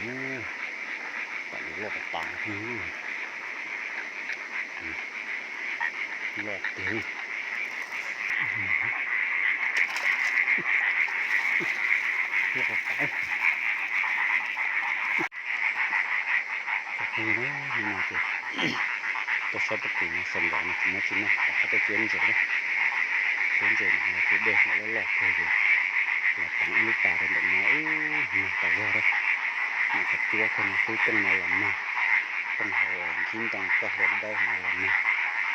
Tam li loj tas tas, loj tiag. Loj tas tas. Cov phooj ywg, hnub no ces tuaj saib pob kws no sawv ntxov no tsis muaj tsi noj, rov qab tuaj cuab ntses na. Cuab ntses no ces dej loj loj kawg ces los teev ib lub pas rau ntawm no, ub, nag tas zog na. Mam khav cuab kawg no xwb, rooj no los nag, rooj hauv nkhib ntoo txoj hlua dawb no los nag,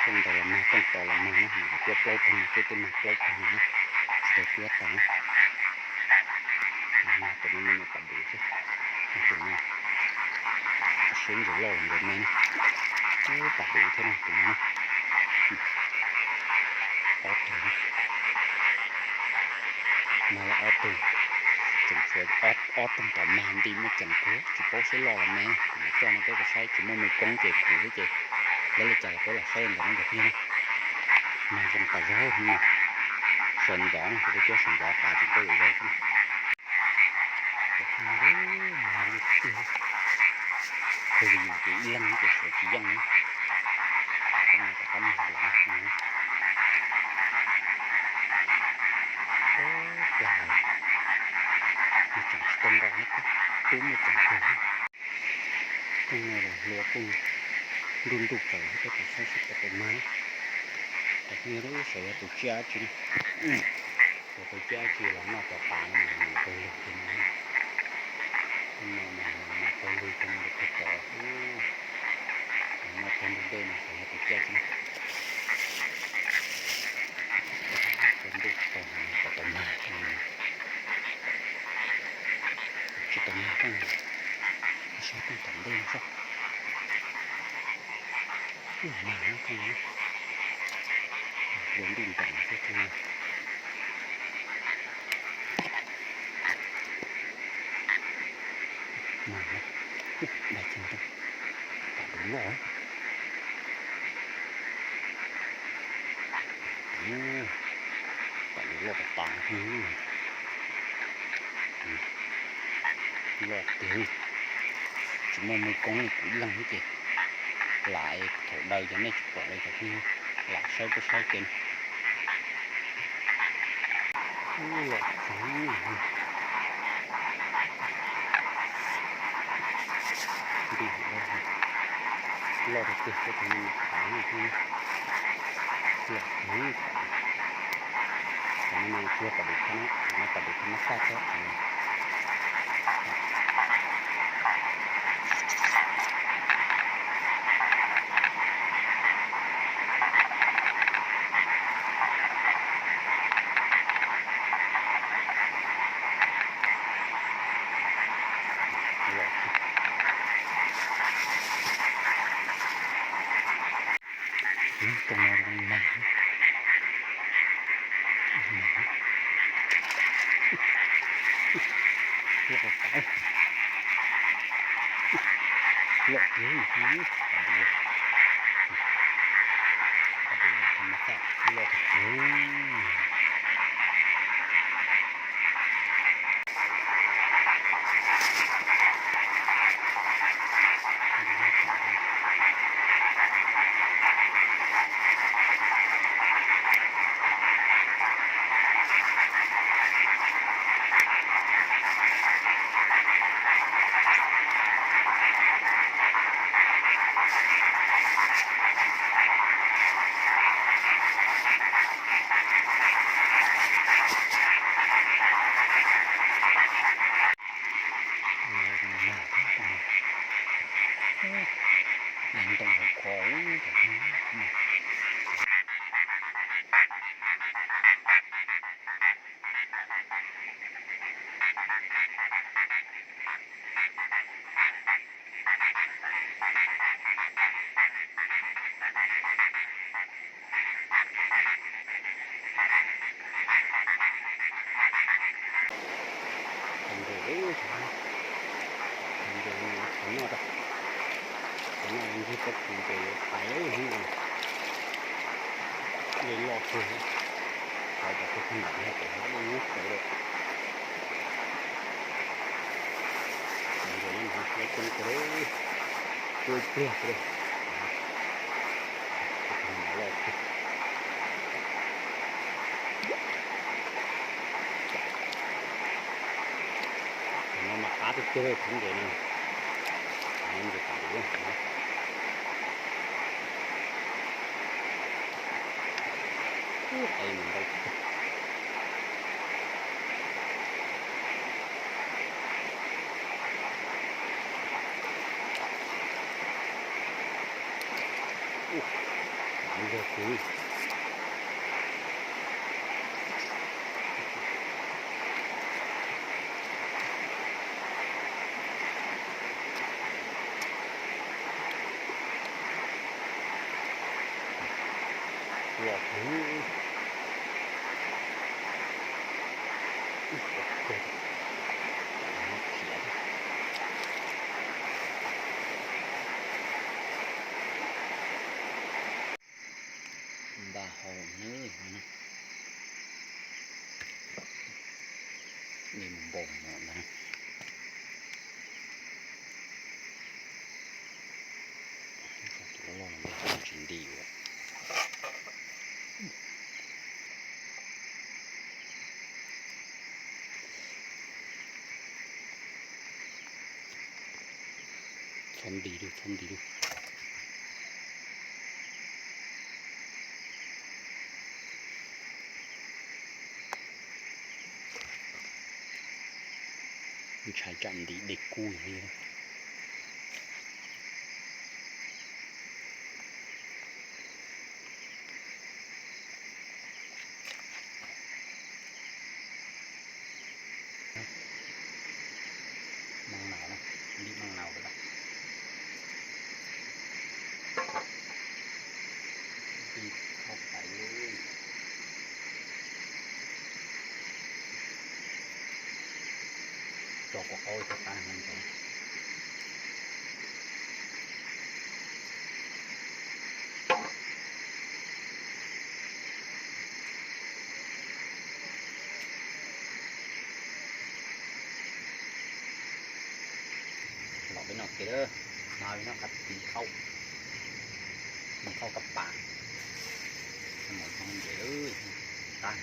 rooj ntawd los nag, rooj tod los nag na, mam khav cuab plaub rooj no xwb twb nag plaub rooj no na, tsis tau cuab tas na. Tus no me nyuam pas duv xwb, tus no siab ntses loj los ntses me na. Ub, pas duv thiab no tus no na. Ob tug, mag li ob tug, tseem tshuav ob tug tom mag nti muaj ceem kawg, tsis paub seb loj los me. Kuv coj no peb saib, tsis muaj me koob ces kuv xwb ces lawv li cas los peb los saib ntawd na cov phooj ywg na. Mag zoo tas zog, sawv ntxov, kuv tuaj cuab sawv ntxov tas tseem tuaj yuav zaus xwb na. Cov phooj ywg, mag zoo tiag, kuv yus ces ib leeg ces sawv tsis yeej na. Coj no rov qab mag lawm na. Ub, plag, muaj ceem tsis tau nqa thiab, twb muaj ceem kawg. Rooj no los hlua kuj ntuj ntuj plaws thiab, peb tos saib seb puas tau mag na. Cov phooj ywg, saib yog tus tsiaj dab tsi na. Yog tus tsiaj dab tsi los noj cov pas no mas hmoov kawg lug kiag no. Mas hmoov mas kawg lug kiag no rau puag tod. Noj tag nrho ntej no xyov yog tus tsiaj dab tsi na. Cov ntuj tag no puas tau mag, tsis tau mag, saib rooj tom ntej no saib. Mag, hlua ntuj nreem xwb rooj no. Mag, dai kiag ntoo, tam duv loj. Tam duv loj tas tas. Loj tiag, tsis muaj me koob li kuv ib leeg xwb ces lam thaum daws ces nej tsis pom li, cov phooj ywg, lam saib tuaj saib ke. Ub, loj tiag. Nti hauv dawb, loj tiag tiag, tus no mas khav, loj tiag. Cov no mas tsis yog pas duv thab na, cov no pas duv thab mab xaj thiab. Rooj no mag, mag, loj tas, loj tiag, pas duv, pas duv thab mab xaj loj tiag tiag. Ntoo hauv qhov. Ntses, ntses no qhov noj, qhov noj ncig pob kws ces yuav pais hnub no. Dej loj kawg, qhov cov pug pug nram no ces dej nyuaj kawg li. Ntses no mas Cua ib pliag. No mas qab tiag tiag li, thov ntes no. Ntes tas li. Qe mus ntau. Ua, av nrog kuv. Los kuv. Npaj hau na, npaj npaum no ntag. Tus loj loj no tsis nti ua. Txhob nti lawm, txhob nti lawm. Ntshai tsam nti dej kub li. Maj naus na, ntim maj naus lawm. Ntim thauj pais lawm. Tso kua qaub rau qab no ntag. Los peb noj kev lawm, no peb noj qab tiv thauj, mus thauj kab pas, mus thauj nce lawm, qab.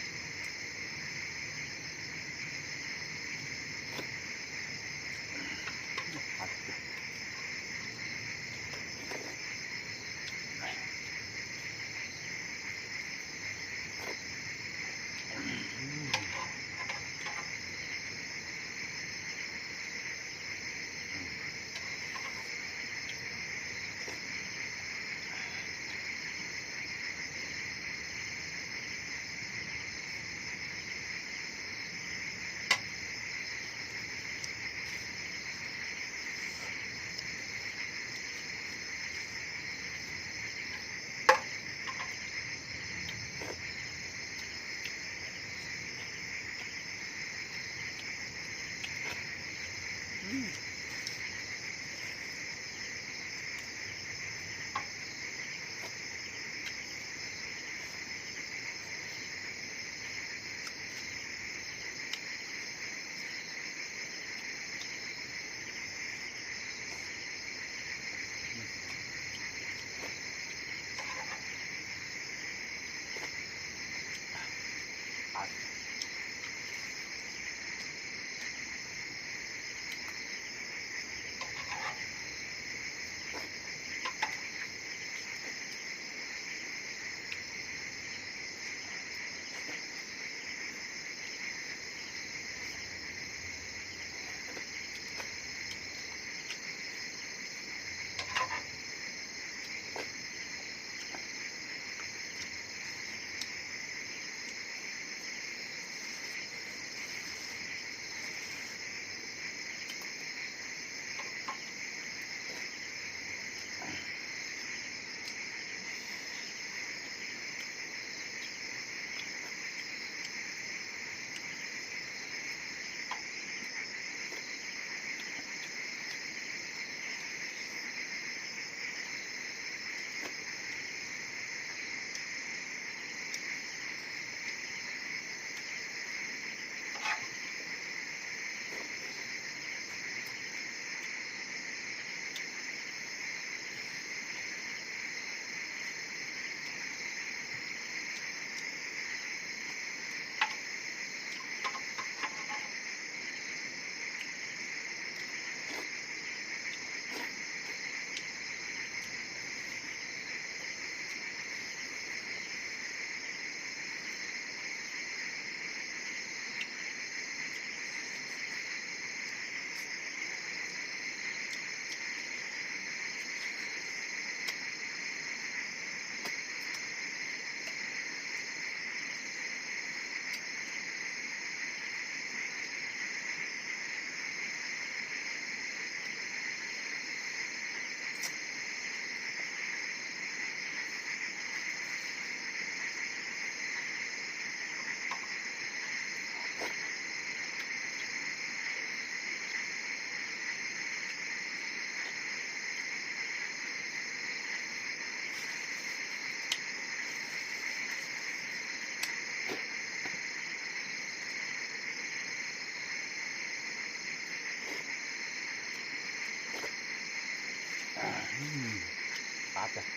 Qab tiag,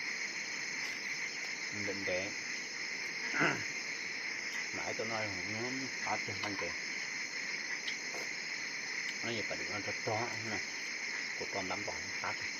ntev ntev, mam ib tug no qab tiag ntev. No yog pam dim no rog rog, kuv rau ntab npog qab tiag.